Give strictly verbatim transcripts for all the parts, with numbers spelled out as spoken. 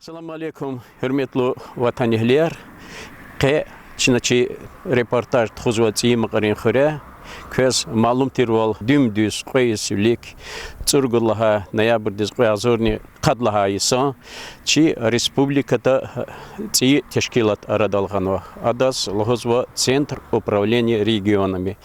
Салам алейкум, гьуьрметлу ватанэгьлияр. Къе чна чи репортаж тухузвай ЦӀийи Макьарин хуьре. Квез малум тирвал, дуьм-дуьз кьве йис вилик, цӀуругуд лагьай ноябрдиз кьве агъзурни къад лагьай йисан, чи республикада цӀийи тешкилат арадал гъанва. Адаз лугьузва Центр управления регионами.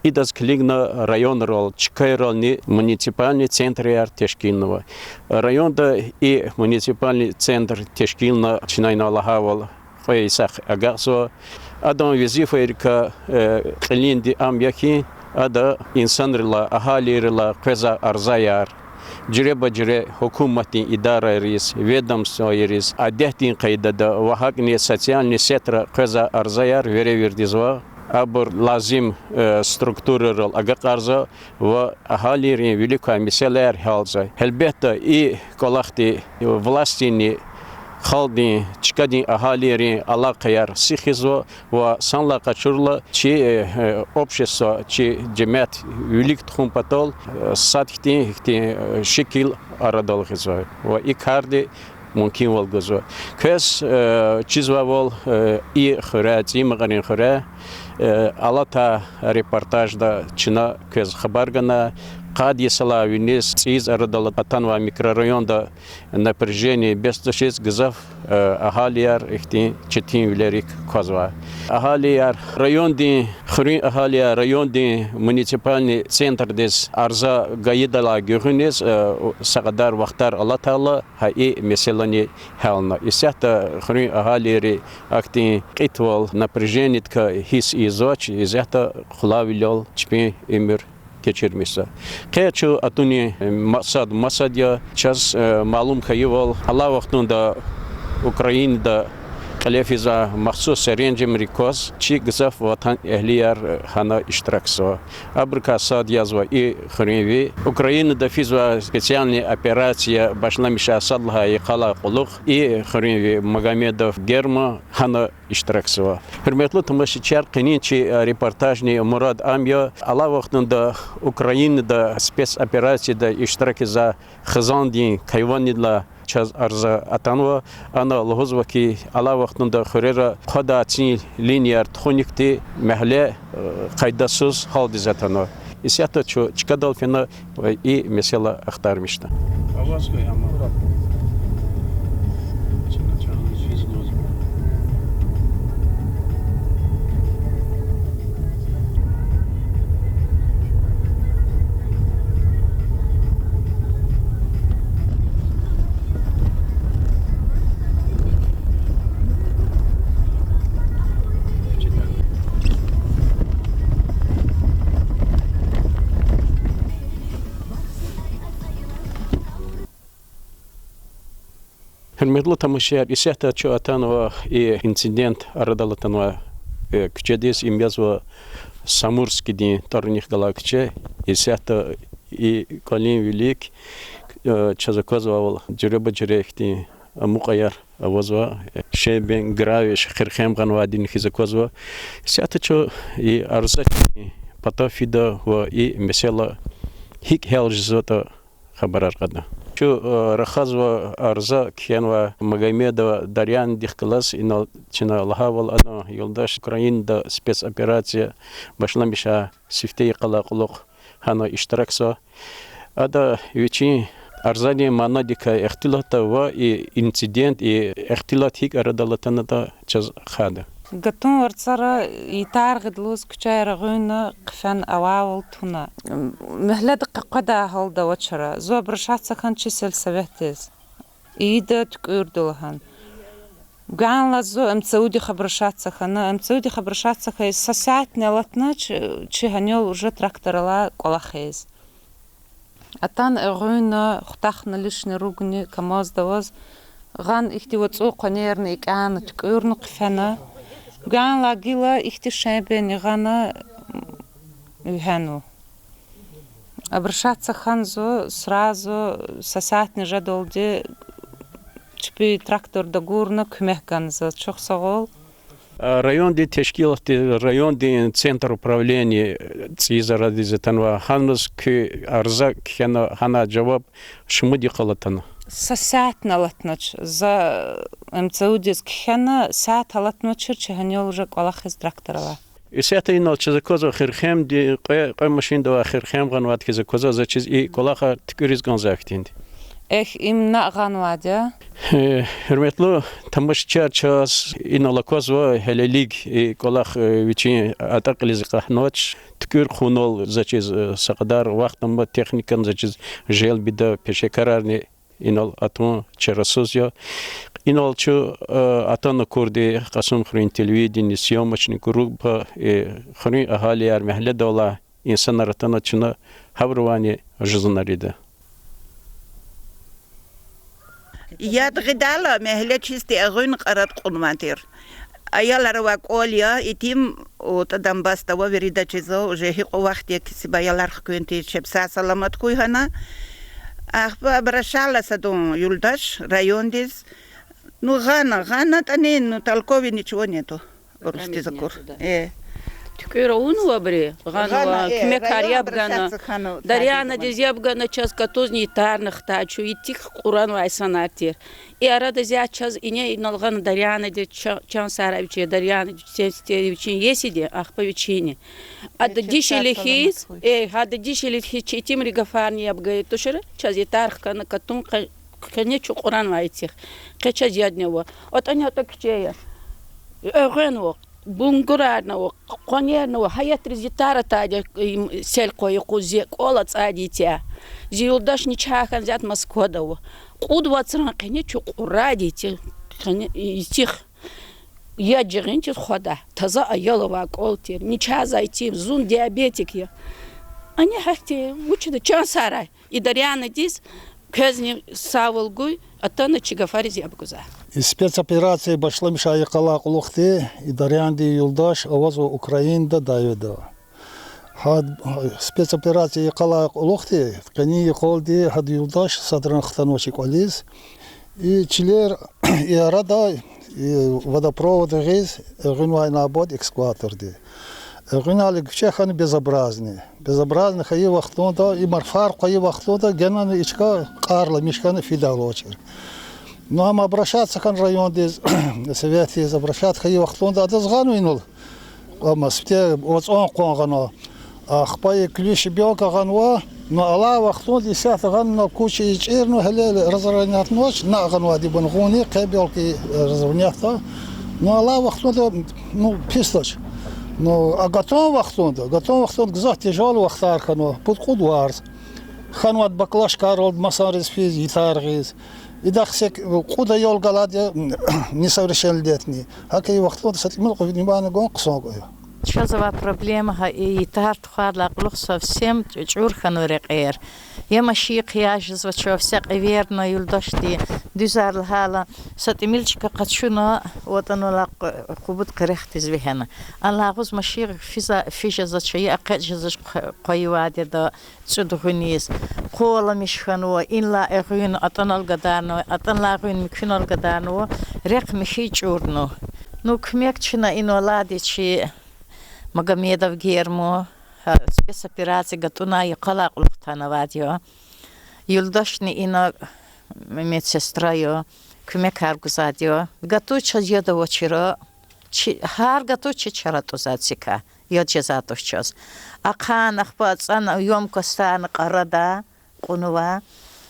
Идаз килигна районрал, чкайрални муниципальный центрар тешкилнава. Районда и муниципальный центр тешкилна, чна инал лагьайвал, кьве йисахъ агакьзава. Адан везифайрикай, э, кьилинди ам я хьи, ада инсанрилай, агьалийрилай къвезвай арзаяр, жуьреба-жуьре гьукуматдин идарайриз, ведомствойриз, адетдин къайдада ва гьакӀни социальный сетра къвезвай арзаяр веревирдзава, абур лазим, э, структурайрал агакьарзава ва агьалийрин вилик квай месэлаяр гьялзава. Гьелбетда, и кӀвалахди властдинни халкьдин, чкадин агьалийрин алакъаяр сихизва ва санлай къачурла чи, э, э, общество, чи жемят вилик тухун патал, э, сад хьтин, ихьтин, э, шикил арадал гъизва ва и карди мумкинвал гузва. Квез, э, чизвайвал, э, и хуьре, ЦӀийи Макьарин хуьре, э, алатай репортажда чна квез хабар гана, къад йисалай виниз цӀийиз арадал атанвай микрорайонда напряжение бес тушиз гзаф, э, агьалияр ихьтин четинвилерик квазва. Агьалияр райондин, хуьруьн агьалияр райондин муниципальный центрдиз арза гайидалай гуьгъуьниз, э, са кьадар вахтар алатайла, гьа и месэлани гьялна. Исятда хуьруьн агьалийри ахьтин кьитвал, напряжениедикай гьисс ийизвач, исятда къулайвилел чпин уьмуьр кечирмишзава. Къе чун атунин макьсад масад я, чаз, э, малум хьайивал, алай вахтунда Украинада кьиле физвай махсус серенжемрик кваз чи гзаф ватанэгьлияр, э, гьана иштиракзава. Абурукай сад язва и хуьруьнви. Украинада физвай специальный операция башламишай сад лагьай йикъалай кьулухъ и хуьруьнви Магомедов Герман гьана иштиракзава. Гьуьрметлу тамашачияр, къенин чи, э, репортаждин мурад ам я: алай вахтунда Украинада спецоперацияда иштиракзавай хизандин кайванидилай чаз арза атанва. Ана лугьузва хьи, алай вахтунда хуьрера хъвадай цин линияр тухуникди мягьле, э, къайдасуз гьалдиз атанва. Исятда чун чкадал фена ва и месэла ахтармишда. Гьуьрметлу тамашачияр, исятда чун атанва и инцидент арадал атанвай, э, куьчедиз, им язва Самурскийдин тӀварунихъ галай куьче. Исятда и кӀвалин вилик, э, чаз аквазвайвал, жуьреба-жуьре ихьтин амукьаяр авазва, э, щебень, гравий, шехирхем гъанвайди хьиз аквазва. Исятда чун и арзадин патав фида ва и месэла гьикӀ гьял жезватӀа хабарар кьада. Чун, э, рахазва арза кхьенвай Магомедова Дарьяндихъ галаз. Инал чна лагьайвал, адан юлдаш Украинада спецоперация башламишай сифте йикъалай кьулухъ гьана иштиракзава. Ада вичин арзадин манадикай ихтилатда ва и инцидент, и ихтилат гьикӀ арадал атанатӀа чаз ахъайда. Гатун варцара ятар гъидлуз куьчейра гъуьнна хъфен авайвал туна. Мягьледа къекъведай гьалда авачир. Зун обращаться хьана чи сельсоветдиз, ийида туькӀуьрда лагьана. Гуьгъуьнлай зун МЦУ-дихъ обращаться хьана, МЦУ-дихъ обращаться хьайи са сятни алатна чи, чи гьанал уже трактор алай кӀвалахиз. Атана гъуьнна, хутахна личный ругни КамАЗда аваз, гъана ихьтин вацӀу къванерни икӀяна туькӀуьрна хъфена. Гуьгъуьнлай гила ихьтин щебень гъана, вегьена. Обращаться хьана зун, сразу са сятни жедалди чпи тракторда гурна куьмек гана заз. Чухсагъул. Райондин тешкилатди, райондин центр управления цӀийи зарадиз атанва, гьаниз куь арза кхьена, гьанай жаваб шумуд йикъал атана? Са сятни алатнач. За МЦУ-диз кхьена, сят алатначир, чи гьанал уже кӀвалахиз трактор ала. Исятда инал чаз аквазва хирхемди, кьве, кьве машинда авай хирхем гъанвайди хьиз аквазва, заз чиз и кӀвалахар туькӀуьриз кӀанзавай хьтинди. Эхь, им накь гъанвайди я. Э, гьуьрметлу тамашачияр, чаз инал аквазва гьелелиг и кӀвалах, э, вичин атӀа кьилиз акъатнач. ТуькӀуьр хъувунал заз чиз, э, са кьадар вахт ама, техникани заз чиз желбида, пешекарарни инал атун чарасуз я. Инал чун, э, атана акурди Кьасумхуьруьн телевидение, съёмочный группа, э, хуьруьн агьалияр, мягьледал алай инсанар атана, чна гьабурувайни жузунар ийида. Яд гъидайла, мягьле чизди эгъуьнни кьарад кьунвай тир. Аялар авай кӀвал я, итим, ТӀа Донбассда ава, вирида чизва, уже гьикьван вахт я кесиб аялар хкун тир, чеб сагъ-саламат хьуй гьана. Ахпа обращалась адун юлдаш райондиз. Ну, гъана, гъанатӀани, ну, толково ничего нету. Урусдиз акур. Э. ТуькӀуьр авунва абуру, гъанва, куьмекар яб гана. Дарянадиз яб гана, чаз катузни йитарни хтай, чун йитих кьуранвай инсанар тир. И арада заз чаз ине инал гъана Дарянадиз, чан, чан сарай вичин Дарянадиз, сен сифте вичин иесиди, ахпа вичини. Ада дишегьли хьиз, э, гьада дишегьли хьиз чи итимрин гафарни яб гайи тушир, чаз йитар хкана, катун къе-, къене чун кьуранвай итих. Къе чаз ядни ава. АтӀани атӀа кичӀе я. Эгъуьнни ава, бунгурарни ава, къванерни ава, гьаятриз йитар атайди я, им, сел къвайи къуз зи кӀвал ацӀайди итя. Зи юлдашни чахъ хьана зят Москвада ава. Кьуд вацран къене чун кьурайди итих, къене, итих. Яд жагъин тир хвада, таза аял авай кӀвал тир, ничазай итим, зун диабетик я. Ани гьахьтин, вучда чан сарай. И Дарянадиз квезни сагъвал гуй, атана чи гафариз яб гузва. И спецоперация башламишай йикъалай кьулухъди и Дарянадин юлдаш авазва Украинада дяведа. Гьа спецоперация йикъалай кьулухъди къенин йикъалди гьадан юлдаш садрани хтанвач и кӀвализ. И чилер и арада, и водопровод гъиз эгъуьнвай набат экскаваторди. Эгъуьналди куьче хьана безобразни. Безобразни хьайи вахтунда, и марфар къвайи вахтунда генани и чка кьарламиш хьана фидайвал авачир. Ну, ам обращаться хьана райондиз, советдиз обращаться хьайи вахтунда адаз гъанва инал. Амма сифте вацӀун къван гъана. Ахпа и ключ, щебёнка гъанва, ну, алай вахтунда исятда гъана, ну, кучи чӀир, ну, гьеле разровнятнавач, накь гъанвайди бан гъуни, къе белки разровнятда. Ну, алай вахтунда, ну, писдач. Ну, а гатун вахтунда, гатун вахтунда гзаф тяжёлый вахтар хьанва, пуд-кьуд варз. Хьанвайди баклашкайрал масанриз физ, йитар гъиз. Идахъ са кьуд аял галайди я несовершеннолетний. ГьакӀ и вахтунда са тӀимил кьван внимание гун хъсан кӀвал я. Чаз авай проблема гьа и йитар тухвайдалай кьулухъ совсем чӀу-, чӀур хьанва рекьер. Я машин хъия жезвач, всякъи верно, юлдашди дуьзар лагьайла, са тӀимил чка къачуна, ватӀаналай къу-, къубуд къерехдиз вегьена. Алай агъуз машин физа-, физ жезвач, я экъечӀ жезвач, хъва-, хъвайивайди ада цӀуд гъуьниз. Къваламиш хьанва, инлай эгъуьн атӀанал гадарнава, атӀанлай эгъуьн муькуьнал гадарнава, рехъ михьи чӀурна. Ну, куьмек чна инал алайди чи Магомедов Герман, гьа, спецоперация гатӀунай йикъалай кьулухъ атанвайди я. Юлдашни ина медсестра я, куьмекар гузвайди я. ГатӀуз чаз яд авачир, чи, гьар гатӀуз чи чара атӀузва цикай, яд жезвайди туш чаз. Ахъайна, ахпа ацӀана ёмкостарни кьарада кьунва.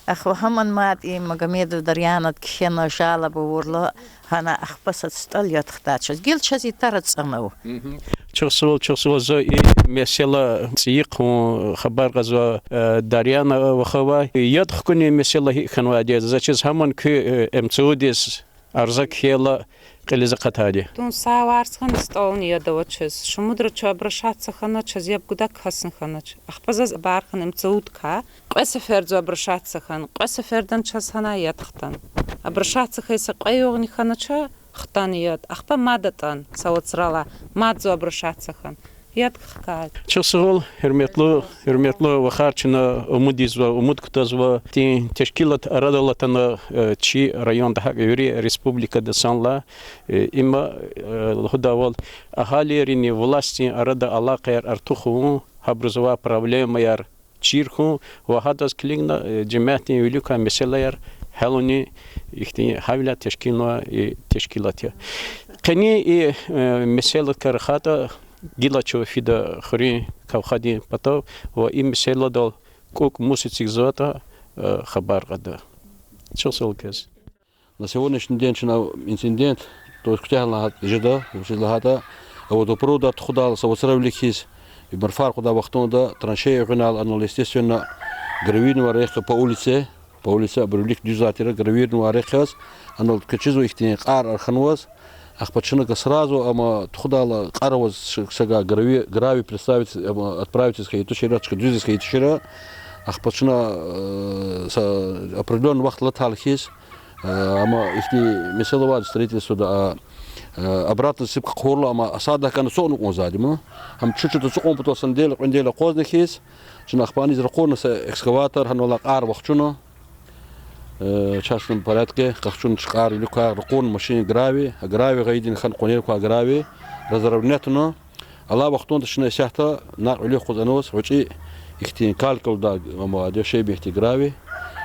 Ахпа гьаман мад и Магомедов Дарянад кхьена, жалоба авурла, гьана ахпа са стӀал яд хтай чаз. Гила чаз йитар ацӀанва. Чухсагъул, чухсагъул, за и месэла цӀийи хъун хабар кьазва, э, Дарьяна вахавай. Яд хкунин месэла гьикӀ хьанвайди я, за чиз гьаман куь, э, МЦУ-диз арза кхьейла, кьилиз акъатайди. Тун са варз хьана, стӀални яд авачиз. Шумудра чун обращаться хьана, чаз яб гудай касни хьанач. Ахпа заз хабар хьана МЦУ-дикай. Кьве сефер за обращаться хьана, кьве сефердани чаз гьана яд хтана. Обращаться хьайи са кьве югъни хьанач, хтана яд. Ахпа мад атӀана, са вацралай, мад за обращаться хьана. Яд хкай. Чухсагъул, гьуьрметлу, гьуьрметлу вахар, чна умуд ийизва, умуд кутазва, ихьтин тешкилат арадал атана, э, чи районда гьакӀ вири республикада санлай, э, има, э, лугьудайвал, агьалийринни властдин арада алакъаяр артух хьун, гьабуруз авай проблемаяр чир хьун ва гьадаз килигна, э, жемятдин виликай месэлаяр Гьялуни ихьтин гьавиляй тешкилнавай и тешкилат я. Къенин и, э, месэладикай рахайтӀа, гила чун фида хуьруьн кавхадин патав ва и месэладал кӀукӀ мус эцигзаватӀа, э, хабар кьада. Чухсагъул квез. На сегодняшний день чна инцидент, то есть куьтягьна жеда, вучиз лагьайтӀа, а водопроводар тухудайла са вацра вилик хьиз, и марфар кьадай вахтунда траншея гъунал анал, естественно, гравийный варехъ по улице, по улице, абуру вилик дуьззавай тир, гравийный варехъ яз, анал квез чизва ихьтин кьар арханваз, ахпа чна сразу ама тухудайла кьар аваз сага грави-, гравий представить, ама отправить ийиз хьайи тушир, чка дуьз ийиз хьайи тушир, ахпа чна, э, са определённый вахт алатайла хьиз, э, ама ихьтин месэла авайди строительствода, а, э, обратно засыпка хъувурла, ама асаддихъ гана ацукьна кӀанзавайди я. Ам чучуда ацукьун патал са неделя, кьве неделя акъвазна хьиз, чна ахпа аниз ракъурна са экскаватор, гьанал кьар вахчуна. Э, в частном порядке къахчуна чи кьар вилик квай, ракъурна машин гравий, гравий гъайидин хьана къванер квай гравий, разровнять авуна. Алай вахтунда чна исятда накьв вилик къвезвач, гъвечӀи ихьтин калькулда ама дешеб ихьтин гравий.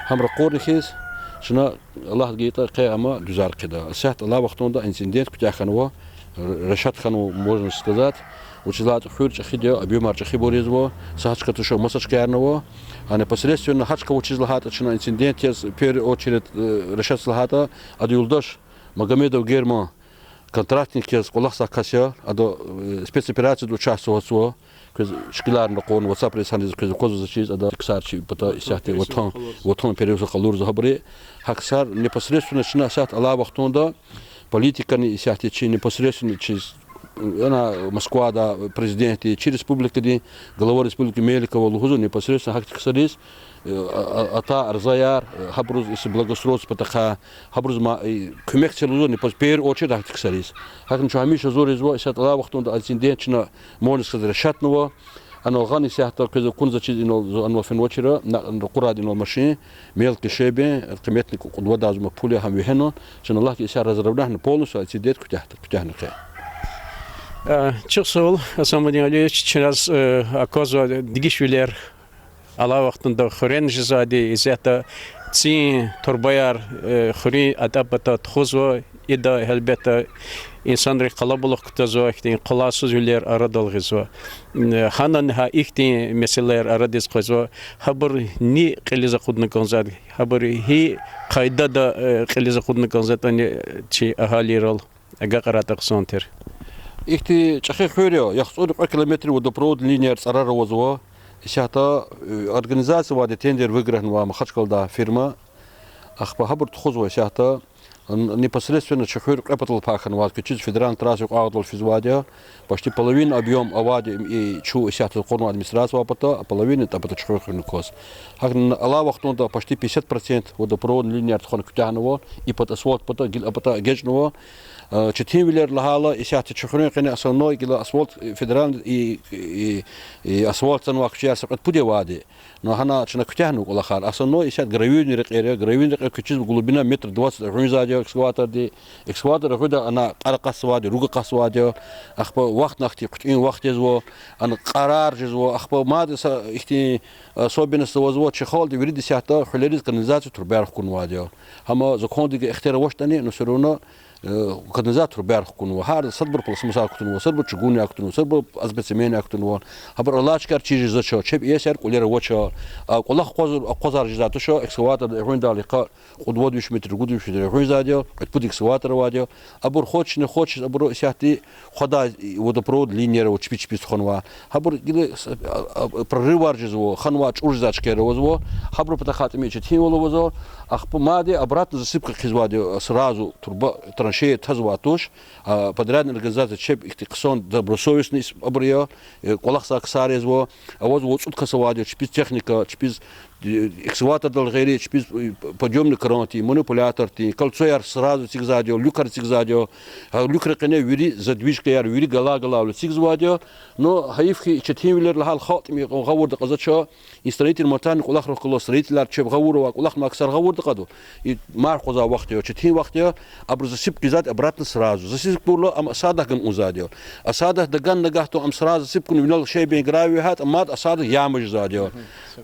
Гьам ракъурна хьиз, чна Аллагьди гайитӀа къе ама дуьзар хъийида. Исятда алай вахтунда инцидент куьтягь хьанва, р-, решат хьанва, можно сказать. Вучиз лагьайтӀа хуьр чӀехиди я, объёмар чӀехибур ийизва, са гьа чка тушир, маса чкаярни ава. А непосредственно гьа чка вучиз лагьайтӀа чна инцидент яз в первую очередь, э, решатзава лагьайтӀа, ада юлдаш Магомедов Герман, контрактник яз кӀвалахзавай кас я, ада, э, спецоперацияда участвовать ийизва, квез шикиларни ракъурна, WhatsApp-риз гьаниз квез аквазва заз чиз, ада ксар чи пата исятда ватан, ватан перевозка къалурзава гьабуру. Гьа ксар непосредственно чна исятда алай вахтунда политикани исятда чи непосредственно чиз, ана Москвада президентди, чи республикадин глава республики Меликова лугьузва непосредственно гьахьтин ксариз, э, а, а, атай арзаяр, э, гьабуруз исятда благоустройство патахъай, гьабуруз ма, э, куьмек це лугьузва непос-, в первую очередь гьахьтин ксариз. Гьахьтин чун гьамиша зур ийизва, исятда алай вахтунда инцидент чна, можно сказать, решатнава. Анал гъана исятда квез акунзавай чиз инал, зун анал фенвачир, на, ракъурайди инал машин, мелкий щебень, къиметни кӀу-, кьуд-вад азма пул я, гьам вегьена, чна Аллагьди исятда разровнять авуна полностью инцидент куьтягь-, куьтягьна къе. Э, чухсагъул, Асамудин Алиевич, чаз, э, аквазва дегишвилер, алай вахтунда хуьре жезвайди, исятда цин турбаяр, э, хуьруьн атӀа пата тухузва, ида, гьелбетда, инсанрин къалабулух кутазва, ихьтин къулайсузвилер арадал гъизва. Э, гьанани гьа ихьтин месэлаяр арадиз къвезва, гьабур ни кьилиз акъудна кӀанзаватӀа, гьабур гьи къайдада, э, кьилиз акъудна кӀанзаватӀани чи агьалийрал агакьарайтӀа хъсан тир. Ихьтин чӀехи хуьр я, яхцӀурни кьве километр водопровод линияяр цӀарар авазва. Исятда, э, организация авайди, тендер выигранвай Махачкъалада фирма. Ахпа гьабур тухузва исятда, н-, непосредственно чи хуьр кьве патал пай хьанвайди, квез чиз федеральный трасса кьве патал физвайди я, почти половина объём авайди и чун исятда кьурнавай администрациядин пата, а половина тӀа пата чи хуьр хуьрни кваз. Гьакӏни алай вахтунда почти пятьдесят процент водопроводный линияяр тухвана куьтягьнава, и пата асфальт пата, гила а пата эгечӀнава. Э, четинвилер лагьайла, исятда чи хуьруьн къене основной гила асфальт, э, федеральный и, и, и асфальт цанвай куьчеяр са кьвед-пуд я авайди. Но гьана чна куьтягьнава кӀвалахар. Основной исятда гравийный рекьер я, гравийный рекьер квез чизва глубина метр двадцать гъуьнзавайди я экскаваторди. Экскаватор гъуьда ана кьар акъатзавайди, руг акъатзавайди я. Ахпа вахтни ахьтин хъуьтӀуьн вахт жезва, ана кьарар жезва. Ахпа мад са ихьтин особенность авазва, чи халкьди вирида исятда хуьлериз канализация трубаяр хкунвайди я. Гьам закондихъ ихтияр авачтӀани, но всё равно, э, канализация трубаяр хкунва. Гьар садбур пластмассаяр кутунва, садбур чугуннаяр кутунва, садбур асбестцементныяр кутунва. Гьабур алай чкаяр чир жезвач, чеб иесаяр кӀвалера авач. А кӀвалах акъвазар, акъвазар жезвайди туш, экскаватор гъуьдайла йикъа кьуд-вад виш метр, ругуд виш метр гъуьнзавайди я, кьвед-пуд экскаватор авайди я. Абур хочешь не хочешь, абуру исятда хъвадай водопровод линияяр ава чпи-чпиз тухванвай. Гьабур гила с-, а, а, прорывар жезва, ханвай чӀур жезвай чкаяр авазва, гьабурун патахъай тӀимил четинвал авазва. Ахпа мад обратно засыпка хъийизвайди я, сразу труба, траншея тазвайди туш. А, подрядная организация чеб ихьтин хъсан добросовестный абур я, э, кӀвалахзавай ксар язва, авазва цӀуд кас авайди я, чпиз техника, чпиз экскаватордал гъейри, чпиз, э, подъёмный кран тир, манипулятор тир, кольцояр сразу эцигзавайди я, люкар эцигзавайди я. Гьа люкрин къене вири задвижкаяр, вири галай-галайвал эцигзавайди я. Но гьайиф хьи, четинвилер лагьайла халкь тӀимил гъавурда кьазвач, и строительный материалдин кӀвалахрихъ галаз строительар чеб гъавурда авай, кӀвалахнавай ксар гъавурда кьазва. И марф къвазвай вахт я, четин вахт я, абуру засыпка ийизвайди обратно сразу. Засыпка авурла, ам асаддихъ гана кӀанзавайди я. Асаддихъ гана нагагьдал ам сразу засыпка авуна винел щебень, гравий вегьейтӀа, мад асаддихъ яма жезвайди я.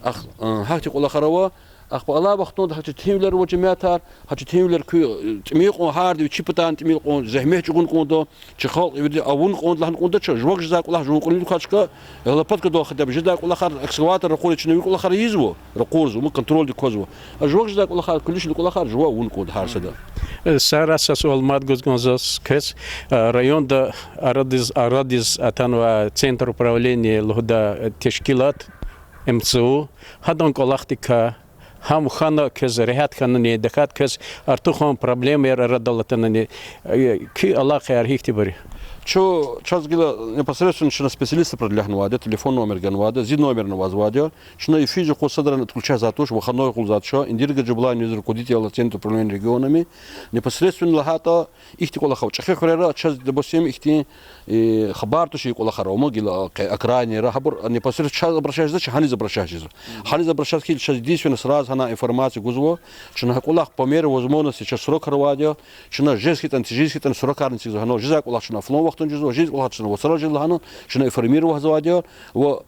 Ах-, а, гьахьтин кӀвалахар ава, Ахпа алай вахтунда гьа четинвилер ва жемятар, гьа четинвилер куь, э, тӀимил кьван, гьарда вичин патайни тӀимил кьван, зегьмет чӀугуна кӀанда, чи халкь вири авуна кӀанда лагьана кӀанда, чаз жувак жезвай кӀвалах жуван кьилел квачка, лопаткадал хотя бы жедай кӀвалахар, экскаватор ракъур, чна вири кӀвалахар ийизва, ракъурзава, ма контрольдик квазва. А жувак жезвай кӀвалахар, куьлуь чилин кӀвалахар жува авуна кӀанда гьар сада. Э, сара са суал мад гуз кӀанзава заз квез, э, районда арадиз, арадиз атанвай центр управления лугьудай, э, тешкилат, МЦУ, гьадан кӀвалахдикай, гьам хьана квез регьят хьанани, тахьайтӀа квез артухан проблемаяр арадал атанани, э, куь алакъаяр гьихьтинбур я? Чун, чаз гила непосредственно чна специалистар определять авунвайди я, телефон номер ганвайди я, зи номерни авазвайди я. Чна эфирдиз къуз садрани отключать жезвайди туш, выходной къуз жезвайди туш, Индира Гаджибулаевна, низ руководитель центра управления регионами, непосредственно лагьайтӀа, ихьтин кӀвалахар ава чӀехи хуьрера, чаз, допустим, ихьтин, э, хабар туш и кӀвалахар ава, ма гила, э, къе окраинайра, гьабур непосредственно чаз обращать жезва, чаз гьаниз обращать жезва. Гьаниз обращать хьайила чаз единственно сразу гьана информация гузва, чна гьа кӀвалах по мере возможности чаз срокар авайди я, чна жез хьайитӀани, тежез хьайитӀани срокарни эцигзава гьана, жезвай кӀвалах чна флан вахтунда жезва, жез кӀвалах чна вацрал жез лагьана, чна информировать жезвайди я, ва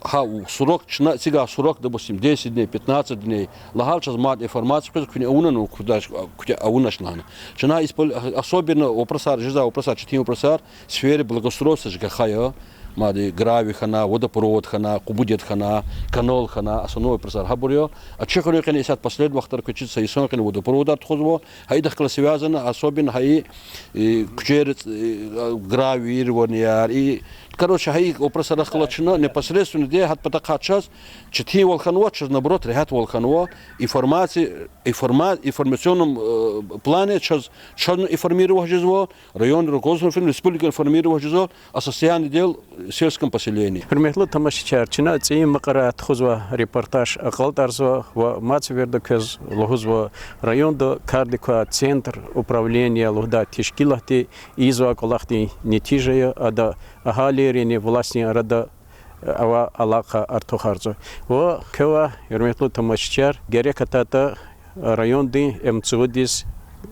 гьа срок, чна эцигай срок, допустим, десять дней, пятнадцать дней лагьайла, чаз мад информация къвезва, куьне авуна, ну, куьне авунач лагьана. Чна испол-, особенно вопросар, жезвай вопросар, четин вопросар, в сфере благоустройства ЖКХ я, мад гравий хьана, водопровод хьана, къубу дед хьана, канал хьана, основной вопросар гьабур я. А чи хуьруьн къене исятда последний вахтара квез чиз са йисан къене водопроводар тухузва, гьа идахъ галаз связано, особенно гьа и, и куьчейриз, и, гравийирванияр, и, короче, гьа и вопросарахъ галаз чна непосредственно де гьа патахъай чаз четинвал хьанва, чаз наоборот регьятвал хьанва, информация, информа-, информационном, э, плане чаз, чазни информировать жезва, районный руководствони, республика информировать жезва о состоянии дел в сельском поселении. Гьуьрметлу тамашачияр, чна ЦӀийи Макьарай тухузвай репортаж акьалтӀарзава ва мад сеферда квез лугьузва, районда кардик квай центр управления лугьудай тешкилатди ийизвай кӀвалахдин нетижа я, ада агьалийринни властдин арада авай алакъа артухарзава. Ва квевай, гьуьрметлу тамашачияр, герек атайтӀа райондин МЦУ-диз,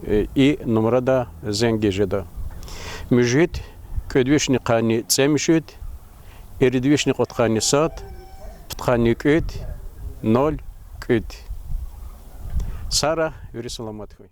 э, и нумрадай зенг жеда. Муьжуьд, кӀуьд вишни къанни цӀемуьжуьд, ирид вишни кьудкъанни сад, пудкъанни кӀуьд, ноль, кӀуьд. Сагърай, вири саламат хьуй.